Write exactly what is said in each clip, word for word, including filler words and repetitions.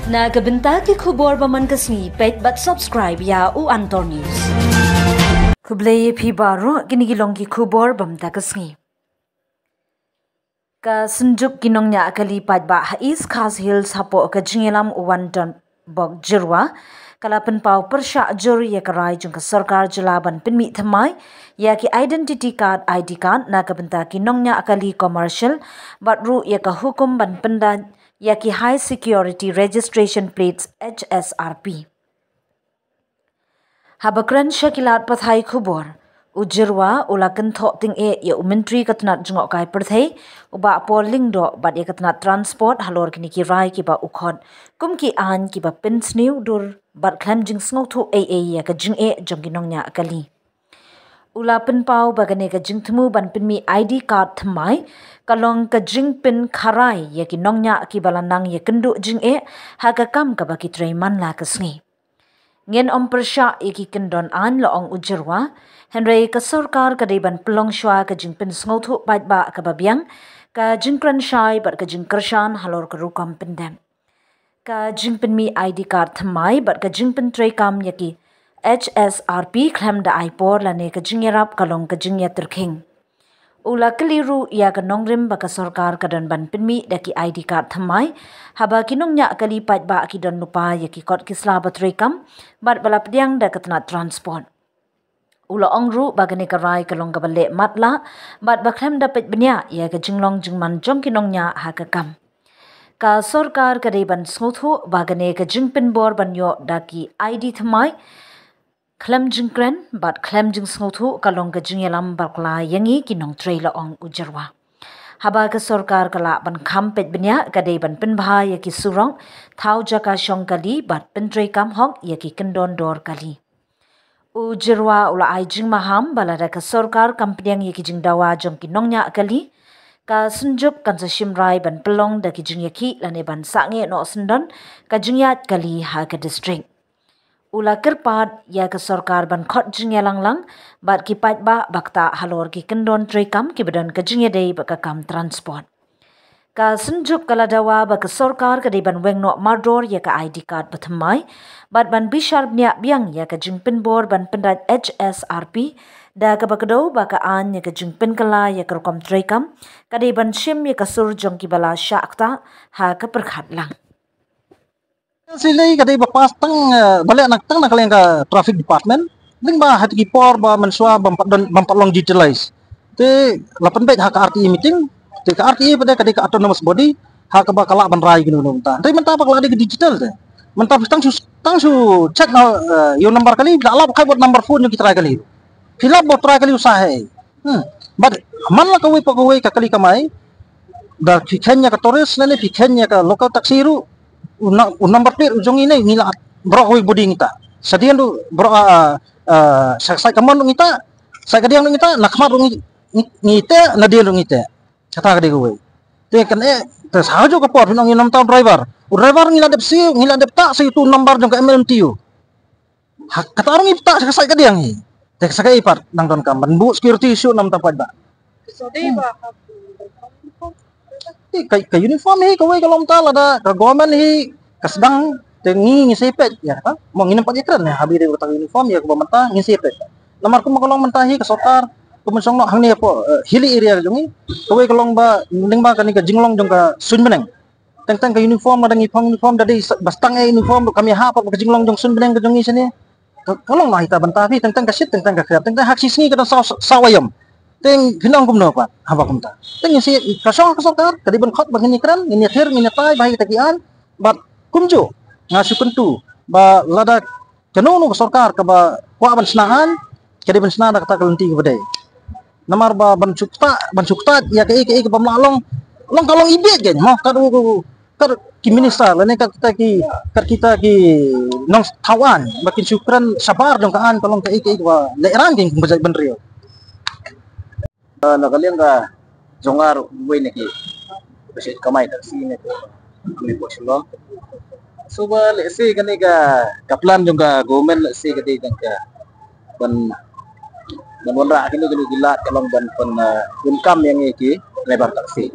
Na ka bynta ki khubor ba man ka sngi, peit bad subscribe ïa u Antor News. Khublei ïa phi baroh, kine ki long ki khubor ba mynta ka sngi. Ka Synjuk ki Nongñiah Kali paidbah ha East Khasi Hills hapoh ka jingïalam u Wanton Bok Jyrwa ka la pynpaw pyrshah jur ïa ka rai jong ka sorkar jylla ban pynmih thymmai ïa ki identity card, I D card, na ka bynta ki nongñiah kali commercial, bad ruh ïa ka hukum ban pyndait ïa ki high security registration plates, H S R P. Haba kren sha ki lad pathai khubor, u Jyrwa u la kynthoh tyngeh ïa u Myntri ka tnat jngohkai pyrthei, u Bah Paul Lyngdoh, bad ïa ka tnat transport halor kine ki rai kiba u khot kum ki aiñ kiba pynsniew dur bad khlem jingsngewthuh ei ei ïa ka jingeh jong ki nongñiah kali. U la pynpaw ba kane ka jingthmu ban pynmih I D card thymmai ka long ka jingpynkharai ïa ki nongñiah kiba la nang ïakynduh jingeh ha ka kam kaba ki trei man la ka sngi. Ngin ym pyrshah ïa ki kyndon aiñ, la ong u Jyrwa, hynrei ka sorkar ka dei ban pynlong shuwa ka jingpynsngewthuh paidbah kaba biang, ka jingkren shai bad ka jingkyrshan halor ka rukom pyndep. Ka jingpynmih I D card thymmai bad ka jingpyntreikam ïa ki H S R P khlem da ai por lane ka jingïarap ka long ka jingïatyrkhing. U la kylli ruh ïa ka nongrim ba ka sorkar ka don ban pynmih da ki I D card thymmai haba ki nongñiah kali paidbah ki don lypa ïa ki kot ki sla ba treikam bad ba la pdiang da ka tnat transport. U la ong ruh ba kane ka rai ka long kaba leh matlah bad ba khlem da peit bniah ïa ka jinglong jingman jong ki nongñiah ha ka kam. Ka sorkar ka dei ban sngewthuh ba kane ka jingpynbor ban ïoh da ki I D thymmai khlem jingkren bad khlem jingsngewthuh ka long ka jingïalam bakla ïa ngi ki nongtrei, la ong u Jyrwa. Haba ka sorkar ka lah ban kham peit bniah, ka dei ban pynbha ïa ki surok, thaw jaka shong kali bad pyntreikam hok ïa ki kyndon dor kali. U Jyrwa u la ai jingmaham ba lada ka sorkar kam pdiang ïa ki jingdawa jong ki nongñiah kali, ka Synjuk kan sa shim rai ban pynlong da ki jingïakhih lane ban sangeh noh syndon ka jingïaid kali ha ka district. U la kyrpad ïa ka sorkar ban khot jingïalang lang bad ki paidbah ba ktah halor ki kyndon treikam kiba don ka jingïadei bad ka kam transport. Ka Synjuk ka la dawa ba ka sorkar ka dei ban weng noh mardor ïa ka I D card bathymmai bad ban bishar bniah biang ïa ka jingpynbor ban pyndait H S R P, da kaba kdew ba ka aiñ ïa ka jingpynkylla ïa ka rukom treikam ka dei ban shim ïa ka sur jong kiba la shah ktah ha ka pyrkhat lang. Silei ka dei ba pass tang, eh, ba leh na tang na ka liang ka traffic department. Lyngba ha ki por ba mynshuwa bym pat don, bym pat long digitalize. Te la pynbeit ha ka R T A meeting. Te ka R T A pat ka dei ka autonomous body, ha kaba ka lah ban rai kino kino mynta. Te mynta ba ka la dei ka digital te. Mynta tang shu, tang shu check na, eh, ïa u number kali, la lap kai bad number phone jong ki trai kali. Phi lap bad trai kali u sa hei. Hmm. Bad man la kawei pa kawei ka kali kamai, da phi kheiñ ïa ka tourist lane phi kheiñ ïa ka local taxi ruh, u na-, u number plate u jong ngi ne, ngi la baroh kawei body ngi tah. Shadien ruh baroh, ah, ah, sa-, sait kamon ruh ngi tah, sait kadiang ruh ngi tah, na khmat ruh ngi, ngi, ngi tah, nadien ruh ngi tah. Kata ka dei kawei. Te kan eh, te sa ha juh ka por phin ong ïa u namta u driver. U driver ngi la dep siew, ngi la dep tah sa ïa utu u number jong ka M M T U. Ha, kata ruh ngi pynta sha ka sait kadiang hi. Te sa kaei pat nang donkam ban buh security issue namar ta paidbah. Te ka, ka uniform hi kawei ka long mynta lada ka government hi ka sdang te ngi ngin sa peit ïa kata. Mo ngin ym pat ïakren ïa ha bynta kata ka uniform ïa kaba mynta ngin sa peit. Namar kumba ka long mynta hi ka sorkar ka mynshong noh hangne hapoh, eh, hilly area ka jong ngi. Kawei ka long ba lyngba kane ka jinglong jong ka suiñ bneng. Teng teng ka uniform, lada ngi phong uniform da dei sa-, ba sdang eh uniform ruh kam ïahap bad ka jinglong jong suiñ bneng ka jong ngi shane. Ka, ka long na ita bynta phi, teng teng ka shit, teng teng ka khriat, teng teng ha ka shi sngi ka don saw, saw aïom. Te phin ong kumno pat haba kumta. Te ngin sa, ka shong ka sorkar ka dei ban khot ba ngin ïakren, ngin ïathir, ngin ïatai ba ha kita ki aiñ. Bad kumjuh nga shu kyntu ba lada kano kano ka sorkar kaba kwah ban shna aiñ, ka dei ban shna da kata ka lynti kaba dei. Namar ba ban shu ktah, ban shu ktah ïa kaei kaei kaba ym lah long, long ka long ibiej kein mo, kat u, kat ki minister lane kat kita ki, kat kita ki nongthaw aiñ ba kin shu kren shabar jong ka aiñ ka long kaei kaei kaba lehrain kein ba jait bynriew. Eh, na ka liang ka jong nga ruh uwei na ki ba shait kamai taxi na ka, kane ka Shillong. So ba lehse kane ka, ka plan jong ka government lehse ka dei tang ka ban, ban wanrah kino kino ki lad ka long ban pyn, eh, pyndonkam ïa ngi ki driver taxi.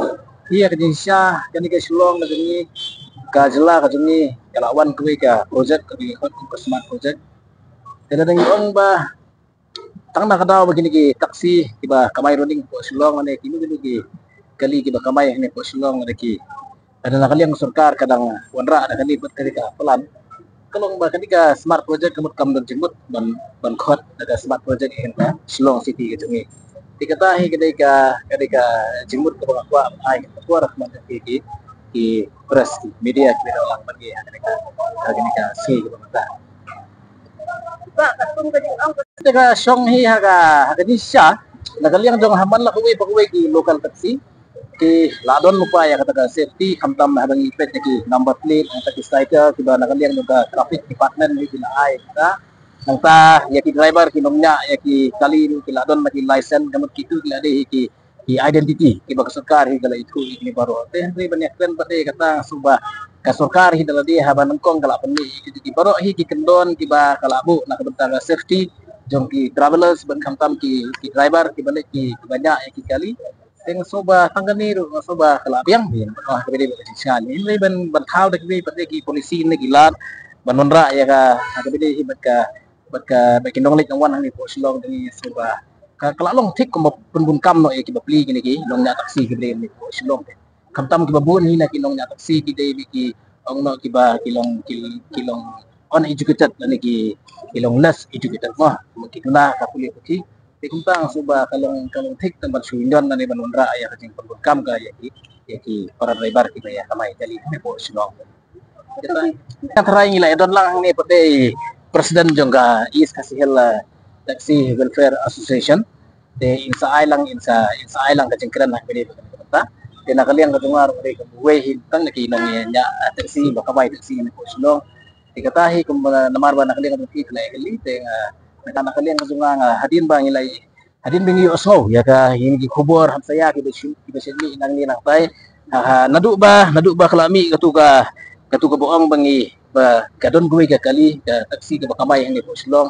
Ïa ka jingshisha kane ka Shillong ka jong ngi, ka jylla ka jong ngi, la wan kawei ka project kaba ngi khot kum ka smart project. Te lada ngi ong ba tang na ka daw ba kine ki taxi kiba kamai runing hapoh Shillong ne kine kine ki kali kiba kamai hangne hapoh Shillong ne ki, lada na ka liang sorkar ka dang wanrah da kane bad kane ka plan, ka long ba kane ka smart project ka mut kam don jingmut ban ban khot da ka smart project ha Shillong City ka jong ngi. Te kata hi ka dei ka ka dei ka jingmut kaba nga kwah ai ka kwah ra khmat ki ki ki press ki media ki dang lang ban ngi ha kane ka ha kane ka sngi kaba mynta. Ba ka tung ka jingong ka shong hi ha ka ha ka jingshisha na ka liang jong ha man la kawei pa kawei ki local taxi ki la don lypa ïa kata ka safety khamtam haba ngi peit ïa ki number plate ïa ki sticker kiba na ka liang jong ka traffic department hi ki la ai kata. Nangta ïa ki driver ki nongñiah ïa ki kali ki la don la ki license ka mut kitu ki la dei hi ki ki identity kiba ka sorkar hi ka la ithuh ïa kine baroh. Te hynrei ban ïakren pat ïa kata nga sngew ba ka sorkar hi da lade haba nyngkong ka la pynmih ïa kito ki baroh hi ki kyndon kiba ka la buh na ka bynta ka safety jong ki travelers bad khamtam ki ki driver kiba leit ki kiba ñiah ïa ki kali. Te nga sngew ba tang kane ruh nga sngew ba ka la biang hi ha kaba dei bad ka jingshisha. Hynrei ban ban thaw da kiwei pat de ki policy ne ki lad ban wanrah ïa ka ha kaba dei hi bad ka bad ka bad ki nongleit nongwan hangne hapoh Shillong te nga sngew ba ka ka la long thik kumba pynbun kam noh ïa kiba plie kine ki nongñiah taxi kiba dei hangne hapoh Shillong. Khamtam kiba bun hi na ki nongñiah taxi ki dei bad ki ong noh kiba ki long ki ki long uneducated lane ki ki long less educated mo. Ki duna ka pule ki. Te kumta nga sngew ba ka long ka long thik tang ban shu ïndon lane ban wanrah ïa ka jingpynbun kam ka ïa ki ïa ki para driver kiba ïa kamai kali hangne hapoh Shillong. Kita kita try ngi la ïa don lang hangne pat de i president jong ka East Khasi Hills, uh, Taxi Welfare Association. Te in sa ai lang in sa in sa ai lang ka jingkren ha kane ka bynta. Te na ka liang ka jong nga ruh ka dei kawei hi tang na ki nongñiah, uh, taxi ba kamai taxi hangne hapoh Shillong. Te kata hi kumba namar ba na ka liang ka jong ki ka la ïa kali te, uh, na ka liang ka jong nga hadien ba ngi la Hadien ba ngi ïohsngew ïa ka, ïa kine ki khubor hamsaïa kiba shu, kiba shu mih nangne nangtai. Ha, ha, naduh ba, naduh ba ka la mih katu ka, katu kaba ong ba ngi, ba ka don kawei ka kali, ka taxi kaba kamai hangne hapoh Shillong.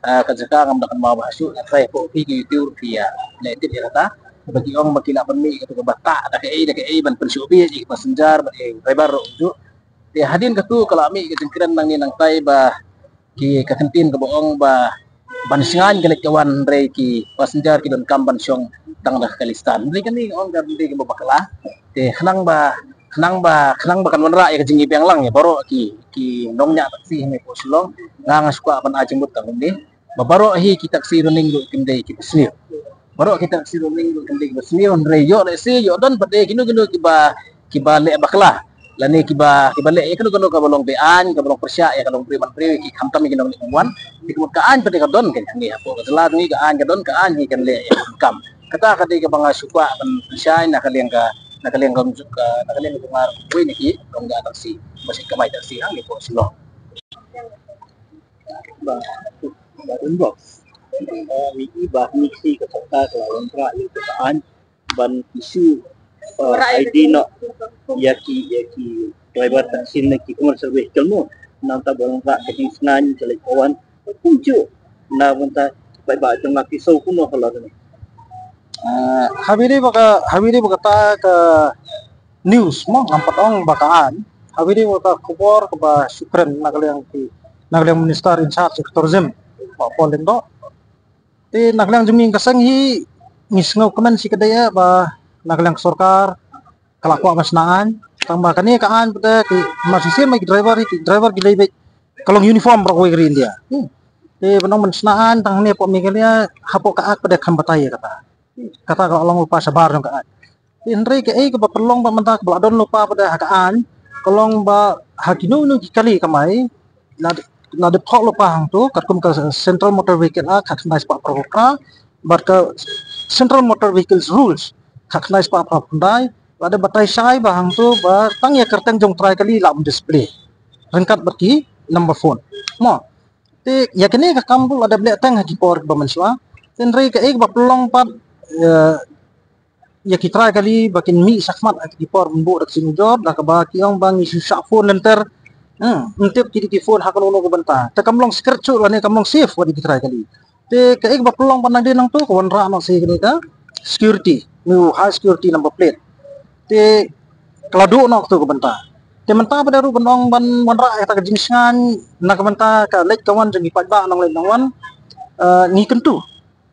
Ha, ka jaka ngam da kynmaw bha shuh, nangtai hapoh phi ki YouTube phi ïa leh tip ïa kata. Ba ki ong ba ki la pynmih katu kaba tah da kaei da kaei ban pynshoh beit ïa ki passenger bad ïa ki driver ruh kumjuh. Te hadien katu ka la mih ka jingkren nangne nangtai ba ki ka kyntien kaba ong ba ban shngaiñ ka leit ka wan hynrei ki passenger ki donkam ban shong tang da ka kali stand. Hynrei kane ka ong ka hynrei kaba bakla. Te khnang ba khnang ba khnang ba kan wanrah ïa ka jingïabiang lang ïa baroh ki ki nongñiah taxi hangne hapoh Shillong. Nga nga shu kwah ban ai jingmut tang kumne ba baroh hi ki taxi runing ruh kim dei kiba sniew. Baroh ki taxi runing ruh kim dei kiba sniew hynrei ïoh lehse ïoh don pat de kino kino kiba kiba leh bakla. Lane kiba kiba leh ïa kano kano kaba long beaiñ, kaba long pyrshah ïa ka longbriew manbriew, ïa ki khamtam ïa ki nongleit nongwan. Te ka mut ka aiñ pat de ka don ka hangne hapoh ka jylla jong ngi, ka aiñ ka don, ka aiñ hi kan leh ïa ka kam. Kata ka dei kaba nga shu kwah ban pynshai na ka liang ka, na ka liang ka, na ka liang ka jong nga ruh kawei na ki nongñiah taxi ba shu kamai taxi hangne hapoh Shillong. Ba ba inbox ba mi i ba mi si ka sorkar ka la wanrah ïa ka aiñ ban issue, uh, I D noh ïa ki, ïa ki driver taxi ne ki commercial vehicle mo. Nangta ba wanrah ka jingsngaiñ ka leit ka wan kumjuh na bynta ba ba jong la ki saw kumno ka la ne. Ah, ha bide ba ka, ha bide ba kata ka news mo, ngam pat ong ba ka aiñ. Ha bide ba ka khubor kaba shu kren na ka liang ki, na ka liang minister in charge of tourism, Bah Paul Lyngdoh. Te na ka liang jong ngi ka seng hi ngi sngewkmen shi katdei ba na ka liang ka sorkar ka la kwah ban shna aiñ. Tang ba kane ka aiñ pat de ki, ma shisien ma ki driver hi, ki driver ki dei beit ka long uniform baroh kawei ka ri India. Hmm. Te ban ong ban shna aiñ tang hangne hapoh Meghalaya hapoh ka Act pat de kham batai ïa kata. Kata ka long lypa shabar jong ka aiñ. Te hynrei kaei kaba pynlong ba mynta kaba la don lypa pat de ha ka aiñ ka long ba ha kino kino ki kali kamai la, la dep thoh lypa hangto katkum ka Central Motor Vehicle Act khatkhyndai spah phra phew phra bad ka Central Motor Vehicles Rules khatkhyndai spah phra phew khyndai, la dep batai shai ba hangto ba tang ïa kyrteng jong trai kali lah ban display ryngkat bad ki number phone. Mo, te ïa kane ka kam ruh la dep leh teng ha ki por kiba mynshuwa. Te hynrei kaei kaba pynlong pat, eh, ïa ki trai kali ba kin mih shakhmat ha ki por ban buh da ka jingujor da kaba ki ong ba ngi shu shah phone lynter. Hmm, ym tip ki dei ki phone ha kano kano ka bynta. Te kam long secret shuh lane kam long safe wat ïa ki trai kali. Te kaei kaba pynlong ba nang dei nangto ka wanrah noh sa ïa kane ka security, new high security number plate. Te ka la duh noh kato ka bynta. Te mynta pat ruh ban ong ban wanrah ïa kata ka jingshngaiñ na ka bynta ka leit ka wan jong ki paidbah nongleit nongwan, eh, ngi kyntu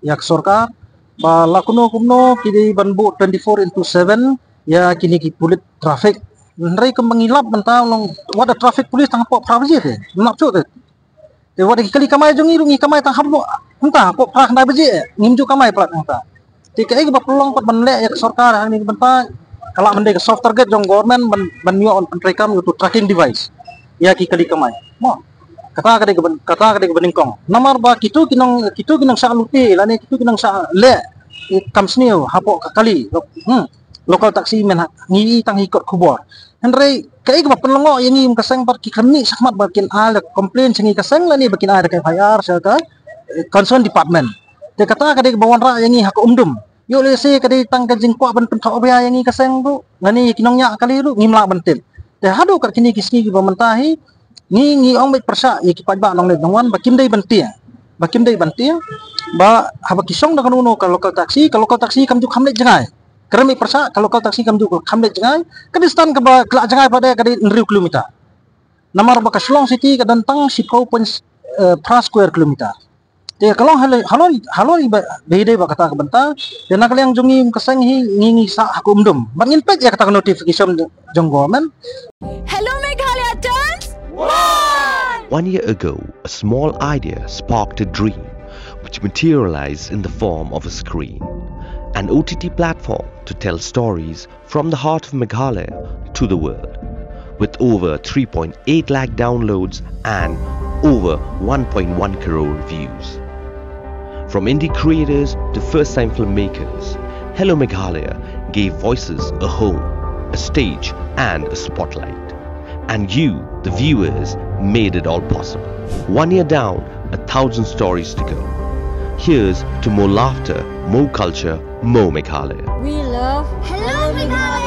ïa ka sorkar ba la kumno kumno ki dei ban buh twenty-four into seven ïa kine ki pulit traffic. Hynrei kumba ngi lap mynta long wat da traffic police tang hapoh phra baje te. Nap shuh te. Te wat da ki kali kamai jong ngi ruh ngi kamai tang hapoh, hangta hapoh phra khyndai baje. Ngim ju kamai palat hangta. Te kaei kaba pynlong pat ban leh ïa ka sorkar hangne ka bynta, ka lah ban dei ka soft target jong government ban, ban ïoh ban treikam ïa uto tracking device ïa ki kali kamai. Mo. Kata ka dei ka ban, kata ka dei kaba nyngkong. Namar ba kito ki nong, kito ki nongshah lute lane kito ki nongshah leh kam sniew hapoh ka kali. Hmm. Local taxi men ha, ngi i tang hi kot khubor. Hynrei kaei kaba pynlyngngoh ïa ngi kum ka seng bad ki kyrmen shakhmat ba kin ai da complain sha ngi ka seng lane ba kin ai da ka F I R sha ka, eh, concern department. Te kata ka dei kaba wanrah ïa ngi ha ka umdum. Ïoh lehse ka dei tang ka jingkwah ban pynthoh bha ïa ngi ka seng ruh lane ïa ki nongñiah kali ruh ngim lah ban tip. Te haduh kat kine ki sngi kiba mynta hi ngi, ngi ong beit pyrshah ïa ki paidbah nongleit nongwan ba kim dei ban tieng. Ba kim dei ban tieng. Ba haba ki shong da kano kano ka local taxi, ka local taxi kam ju kham leit jngai. Kyrmen pyrshah ka local taxi kam ju kham leit jngai. Ka distance kaba ki lah jngai pat ka dei hynriew kilometer. Namar ba ka Shillong City ka don tang shiphew point, eh, phra square kilometer. Te ka long halor, halor, halor ba, ba dei ba kata ka bynta. Te na ka liang jong ngi kum ka seng hi ngi, ngi sah ha ka umdum. Bad ngin peit ïa kata ka notification jong government. Hello Meghalaya turns one. One year ago, a small idea sparked a dream which materialized in the form of a screen, an O T T platform to tell stories from the heart of Meghalaya to the world, with over three point eight lakh downloads and over one point one crore views. From indie creators to first time filmmakers, Hello Meghalaya gave voices a home, a stage, and a spotlight. And you, the viewers, made it all possible. One year down, a thousand stories to go. Here's to more laughter, more culture, more Meghalaya. We love Hello Meghalaya.